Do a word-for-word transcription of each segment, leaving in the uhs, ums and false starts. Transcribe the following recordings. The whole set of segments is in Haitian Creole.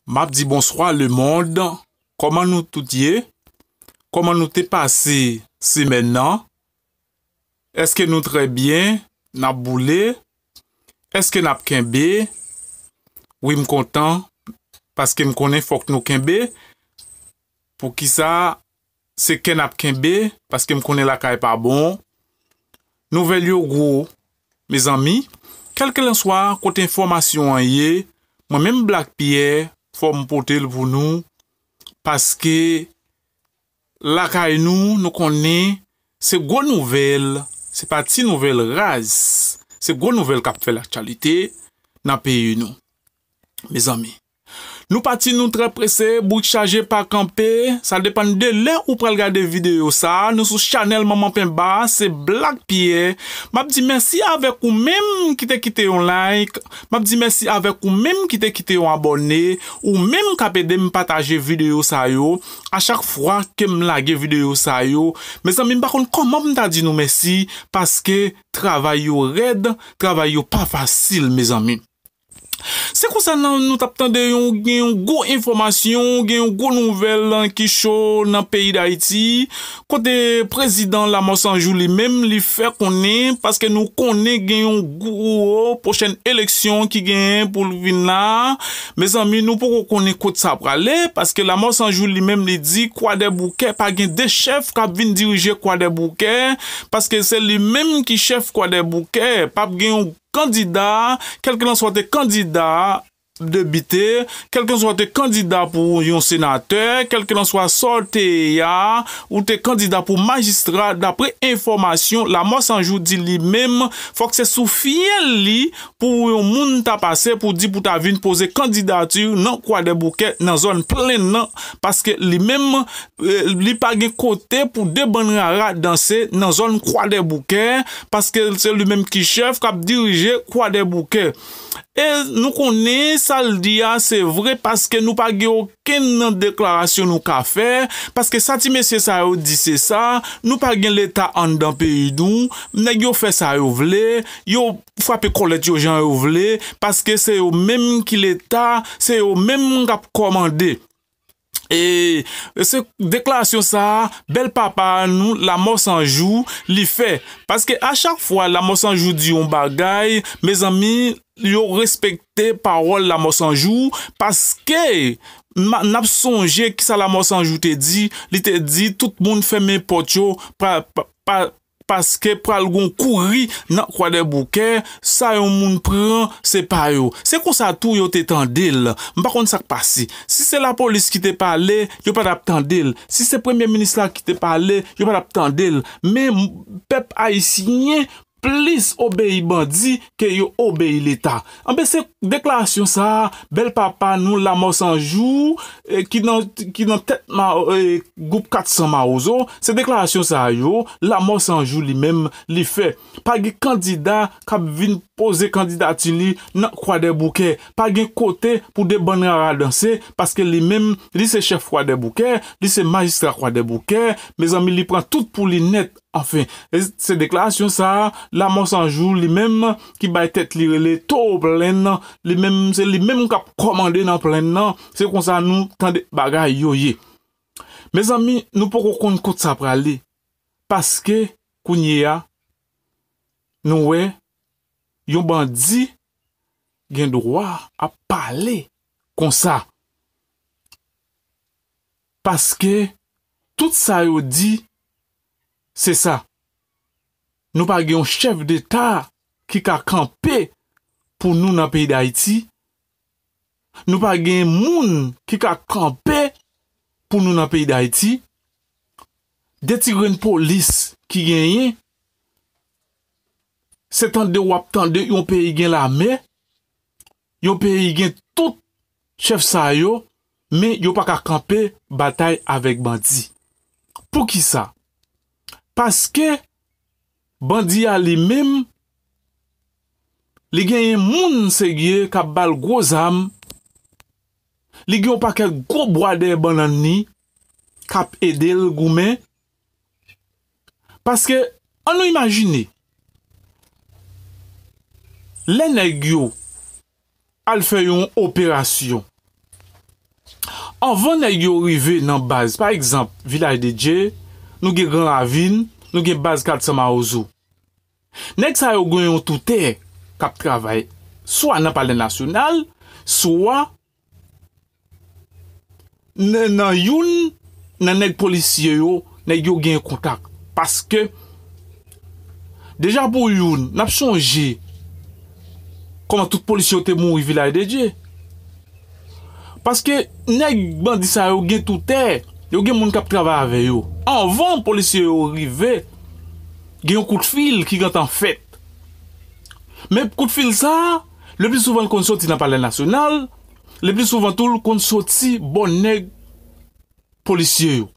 M ap di bonswa lemonn. Kòman nou tout ye? Kòman nou te pase semèn nan? Èske nou trè byen? N ap boule? Èske n ap kenbe? Wi, m kontan, paske m konnen fòk nou kenbe. Poukisa se kè n ap kenbe? Paske m konnen lakay pa bon. Nouvèl yo gwo, mezanmi. Kèlkelanswa kote enfòmasyon an ye, mwen menm Black Pierre, fò m pote l pou nou, paske lakay nou, nou konnen, se gwo nouvèl, se pa ti nouvèl raz, se gwo nouvèl k ap fè laktyalite nan peyi nou. Mezanmi, nou pati, nou trè prese, bourik chaje pa kanpe, sa depann de lè ou pral gade videyo sa a, nou sou chanèl Manman Penba, se Black Pierre. M ap di mèsi avèk ou menm ki te kite yon like, m ap di mèsi avèk ou menm ki te kite yon abòne, ou menm k ap ede m pataje videyo sa yo. A chak fwa ke m lage videyo sa yo, mezanmi, m pa konn kòman pou m ta di nou mèsi, paske travay yo rèd, travay yo pa fasil, mezanmi. Se konsa nan, nou t ap tande yon, gen yon gwo enfòmasyon, gen yon gwo nouvèl ki cho nan peyi Dayiti, kote prezidan Lamò San Jou li menm, li fè konnen, paske nou konnen gen yon gwo pwochèn eleksyon ki genyen pou l vin la. Mezanmi, nou poko konnen kot sa prale, paske Lamò San Jou li menm, li di Kwadèboukè pa gen de chèf k ap vin dirije Kwadèboukè, paske se li menm ki chèf Kwadèboukè, p ap gen yon kandida, kèlkelanswa te kandida depite, kèlkelanswa te kandida pou yon senatè, kèlkelanswa sa w te ye a, ou te kandida pou majistra, dapre enfòmasyon Lamò San Jou di li menm, fòk se sou fyèl li pou yon moun ta pase pou di pou ta vin poze kandidati nan Kwadèboukè, nan zòn Plenn nan, paske li menm, eh, li pa gen kote pou de bann rara danse nan zòn Kwadèboukè, paske se li menm ki chèf k ap dirije Kwadèboukè. E nou konnen sa l di a se vre, paske nou pa gen okenn deklarasyon nou ka fè, paske sa ti mesye sa yo di se sa, nou pa gen Leta anndan peyi nou, nèg yo fè sa yo vle, yo frape kòlèt yo jan yo vle, paske se yo menm ki Leta, se yo menm k ap kòmande. E se deklarasyon sa a, bèl papa nou, Lamò San Jou, li fè. Paske a chak fwa Lamò San Jou di yon bagay, mezanmi, yo respekte pawòl Lamò San Jou, paske ma-, n ap sonje kisa Lamò San Jou te di, li te di tout moun fèmen pòt yo, pa, pa, pa, paske pral gon kouri nan Kwadèboukè, sa yon moun pran, se pa yo. Se konsa tou yo te tande l. M pa konn sa k pase. Si se lapolis ki te pale, yo pa t ap tande l. Si se premye minis la ki te pale, yo pa t ap tande l. Men m-, pèp ayisyen plis obeyi bandi ke yo obeyi Leta. Anben, se deklarasyon sa a, bèl papa nou, Lamò San Jou, eh, ki nan, ki nan tèt ma-, eh, gwoup kat san Mawozo, se deklarasyon sa a yo, Lamò San Jou li menm, li fè. Pa gen kandida k ap vin poze kandidati li nan Kwadèboukè. Pa gen kote pou de bann rara danse, paske li menm, li se chèf Kwadèboukè, li se majistra Kwadèboukè. Mezanmi, li pran tout pou li nèt. Anfen, e se deklarasyon sa a, Lamò San Jou li menm ki bay tèt li rele Towo Plenn nan, li menm, se li menm k ap kòmande nan Plenn nan, se konsa nou tande bagay yo ye. Mezanmi, nou poko konn kot sa prale, paske kounye a, nou wè yon bandi gen dwa ap pale konsa. Paske tout sa yo di, se sa. Nou pa gen yon chèf deta ki ka kanpe pou nou nan peyi Dayiti. Nou pa gen moun ki ka kanpe pou nou nan peyi Dayiti. De ti grenn polis ki genyen, se tande w ap tande yon peyi gen lame, yon peyi gen tout chèf sa yo, men yo pa ka kanpe batay avèk bandi. Poukisa? Paske bandi a li menm, li genyen moun serye k ap ba l gwo zam, li gen yon pakèt gwo bwa dèyè bannann li k ap ede l goumen. Paske, ann nou imajine, lè nèg yo al fè yon operasyon, Anvan nèg yo rive nan baz, pa egzanp, Vilaj de Dye, nou gen Gran Ravin, nou gen baz kat san Mawozo. Nèg sa yo gen yon toutè k ap travay swa nan Palè Nasyonal, swa nan, nan youn nan nèg polisye yo, nèg yo gen kontak. Paske, deja pou youn, n ap sonje kòman tout polisye yo te mouri Vilaj de Dye. Paske nèg bandi sa yo gen toutè, yo gen moun k ap travay avè yo. Anvan polisye yo rive, gen yon kout fil ki gentan fèt. Men kout fil sa a, le pli souvan l konn soti nan Palè Nasyonal, le pli souvan tou l konn soti bò nèg polisye yo.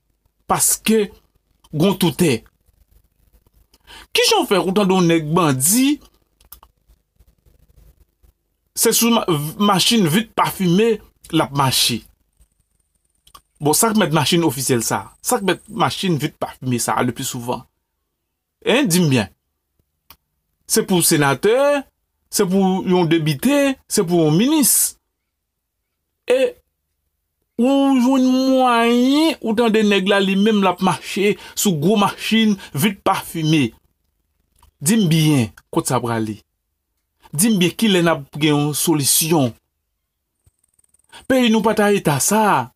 Paske gon toutè. Kijan w fè ou tande yon nèg bandi, se sou ma- machin vit pafime l ap mache? Bon, sa k mèt machin ofisyèl sa? Sa k mèt machin vit pafime sa le pli souvan? Hein, di m byen. Se pou senatè, se pou yon depite, se pou yon minis. E ou jwenn mwayen, ou tande nèg la li menm l ap mache sou gwo machin vit pafime. Di m byen, kot sa prale? Di m byen, kilè n ap gen yon solisyon? Peyi nou pa ta eta sa.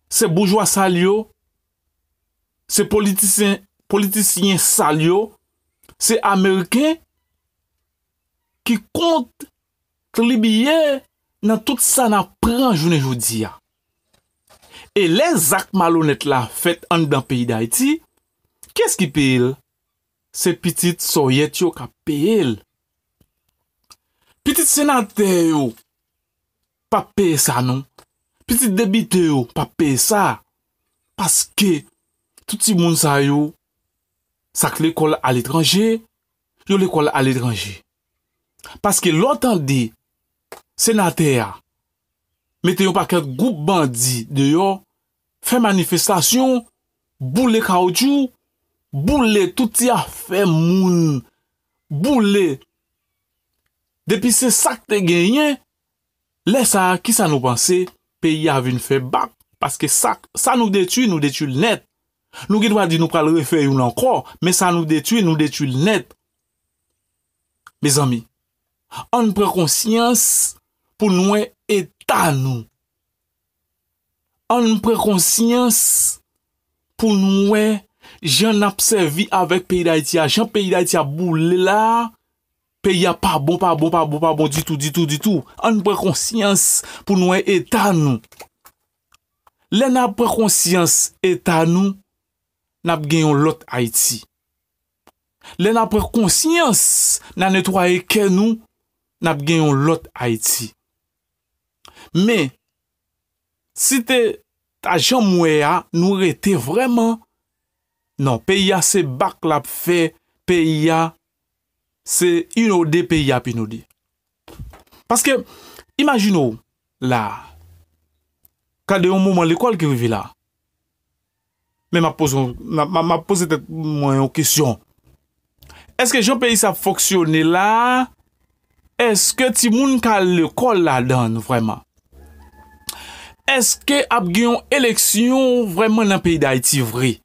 Se boujwa sal yo, se politisyen, politisyen sal yo, se Ameriken ki kontribiye nan tout sa n ap pran jounen jodi a. E lè zak malonèt la fèt anndan peyi Dayiti, kiyès ki peye l? Se pitit sòyèt yo k ap peye l. Pitit senatè yo p ap peye sa non. Pitit depite yo p ap peye sa. Paske tout timoun sa yo, sa k lekòl aletranje, yo lekòl aletranje. Paske lè w tande senatè a mete yon pakèt gwoup bandi deyò, fè manifestasyon, boule kawotchou, boule tout ti afè moun, boule. Depi se sa k te genyen, lè sa a, kisa nou panse? Peyi a vin fè bak, paske sa, sa nou detwi, nou detwi l nèt. Nou gen dwa di nou pral refè youn ankò, men sa nou detwi, nou detwi l nèt. Mezanmi, ann pran konsyans pou n wè eta nou. Ann pran konsyans pou n wè jan n ap sèvi avèk peyi Dayiti a, jan peyi Dayiti ap boule la a, peyi a pa bon, pa bon, pa bon, pa bon ditou, ditou, ditou. Ann pran konsyans pou n wè eta nou. Lè n ap pran konsyans eta nou, n ap gen yon lòt Ayiti. Lè n ap pran konsyans, n a netwaye kè nou, n ap gen yon lòt Ayiti. Men, si te ta janm wè a, nou rete vrèman. Non, peyi a se bak l ap fè, peyi a se inode, peyi a ap inode. Paske, imajine w la, gade yon moman lekòl ki rive la. Men m ap poze, m ap, m ap, m ap poze tèt mwen yon kesyon. Èske jan peyi sa ap fonksyone la, èske timoun ka al lekòl ladan l vrèman? Èske ap gen yon eleksyon vrèman nan peyi Dayiti vre?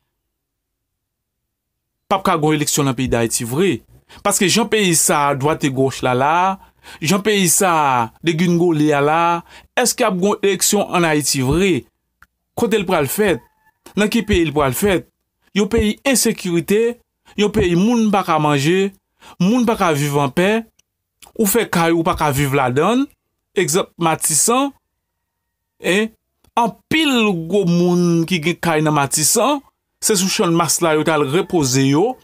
P ap ka gen yon eleksyon nan peyi Dayiti vre. Paske jan peyi sa a dwat e gòch la la, jan peyi sa a degringole a la, èske ap gen yon eleksyon ann Ayiti vre? Kote l pral fèt? Nan ki peyi l pral fèt? Yon peyi ensekirite, yon peyi moun pa ka manje, moun pa ka viv anpè, ou fè kay ou pa ka viv ladan l, egzanp Matisan, en, anpil gwo moun ki gen kay nan Matisan, se sou Channmas la yo t al repoze yo,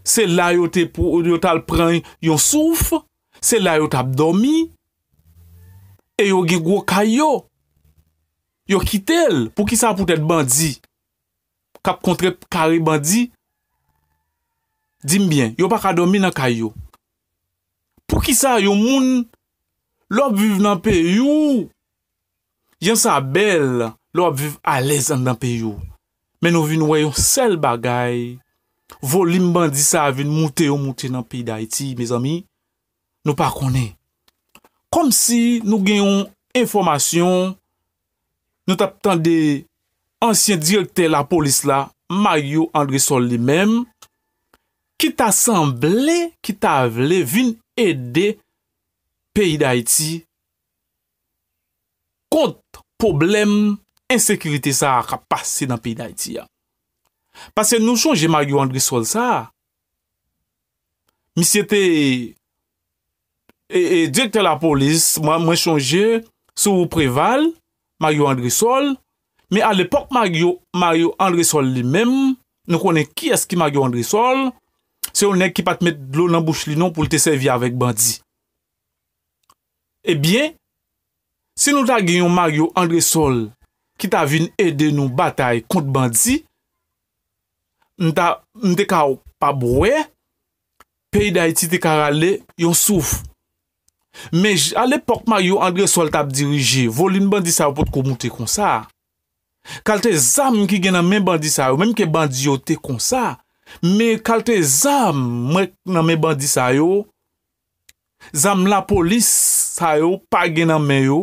se la yo te pou, yo t al pran yon souf, se la yo t ap dòmi, e yo gen gwo kay yo. Yo kite l. Poukisa poutèt bandi k ap kontre kare bandi? Di m byen, yo pa ka dòmi nan kay yo. Poukisa yon moun, lè w ap viv nan peyi w, jan sa bèl, lè w ap viv alèz anndan peyi w. Men nou vin wè yon sèl bagay, volim bandi sa a vin moute yo moute nan peyi Dayiti, mezanmi. Nou pa konnen. Kòmsi nou gen yon enfòmasyon, nou t ap tande ansyen direktè lapolis la, Mario Andrésol li menm, ki ta sanble, ki ta vle vin ede peyi Dayiti kont pwoblèm ensekirite sa a k ap pase nan peyi Dayiti a. Paske nou chonje Mario Andrésol sa a, misye te e, e, direktè lapolis, mwen, mwen chonje sou Preval, Mario Andrésol, men alepòk Mario, Mario Andrésol li menm, nou konnen kiyès ki Mario Andrésol, se yon nèg ki pa t met dlo nan bouch li non pou l te sèvi avèk bandi. Ebyen, si nou ta gen yon Mario Andrésol ki ta vin ede nou batay kont bandi, m ta, m te kapab wè peyi Dayiti te ka rale yon souf. Men j- alepòk Mario Andrésol t ap dirije, volim bandi sa yo potko moute konsa. Kalte zam ki gen nan men bandi sa yo, menm ke bandi yo te konsa, men kalte zam mwen nan men bandi sa yo, zam lapolis sa yo pa gen nan men yo,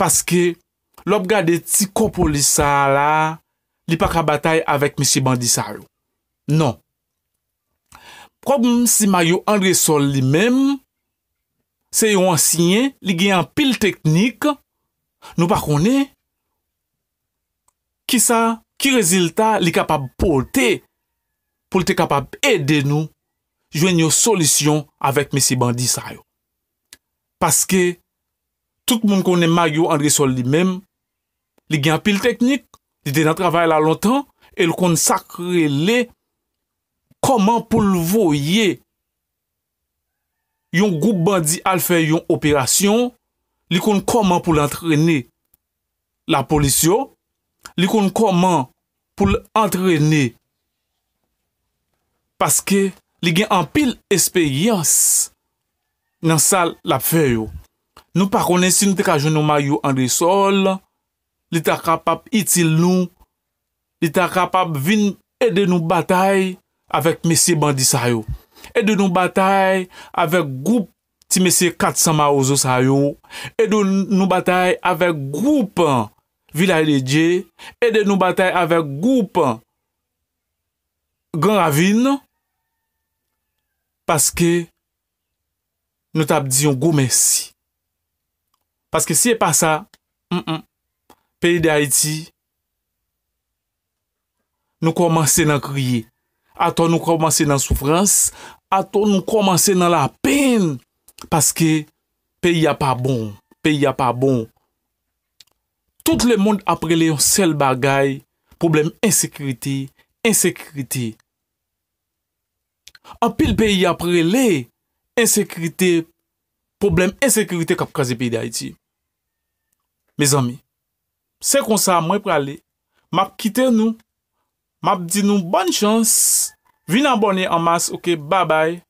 paske lè w ap gade ti kò polis sa a la, li pa ka batay avèk mesye bandi sa yo. Non. Kòm si Mario Andrésol li menm, se yon ansyen, li gen anpil teknik, nou pa konnen kisa, ki rezilta li kapab pote pou l te kapab ede nou jwenn yon solisyon avèk mesye bandi sa yo. Paske tout moun konnen Mario Andrésol li menm, li gen anpil teknik, li te nan travay la lontan, e l konn sa k rele kòman pou l voye yon gwoup bandi al fè yon operasyon, li konn kòman pou l antrene lapolis yo, li konn kòman pou l antrene, paske li gen anpil esperyans nan sa l ap fè yo. Nou pa konnen si nou te ka jwenn yon Mario Andrésol, li ta kapab itil nou, li ta kapab vin ede nou batay avèk mesye bandi sa yo. Ede nou batay avèk gwoup ti mesye kat san mawozo sa yo. Ede nou batay avèk gwoup Vilaj de Dye. Ede nou batay avèk gwoup Gran Ravin. Paske nou t ap di yon gwo mèsi. Paske si e pa sa, mm, mm, peyi Dayiti, nou kòmanse nan kriye. Atò nou kòmanse nan soufrans, atò nou kòmanse nan lapenn, paske peyi a pa bon, peyi a pa bon. Tout lemonn ap rele yon sèl bagay, pwoblèm ensekirite, ensekirite. Anpil peyi ap rele ensekirite, pwoblèm ensekirite k ap kraze peyi Dayiti. Mezanmi, se konsa mwen prale. M ap kite nou. M ap di nou bòn chans. Vin abòne an mas, oke, babay.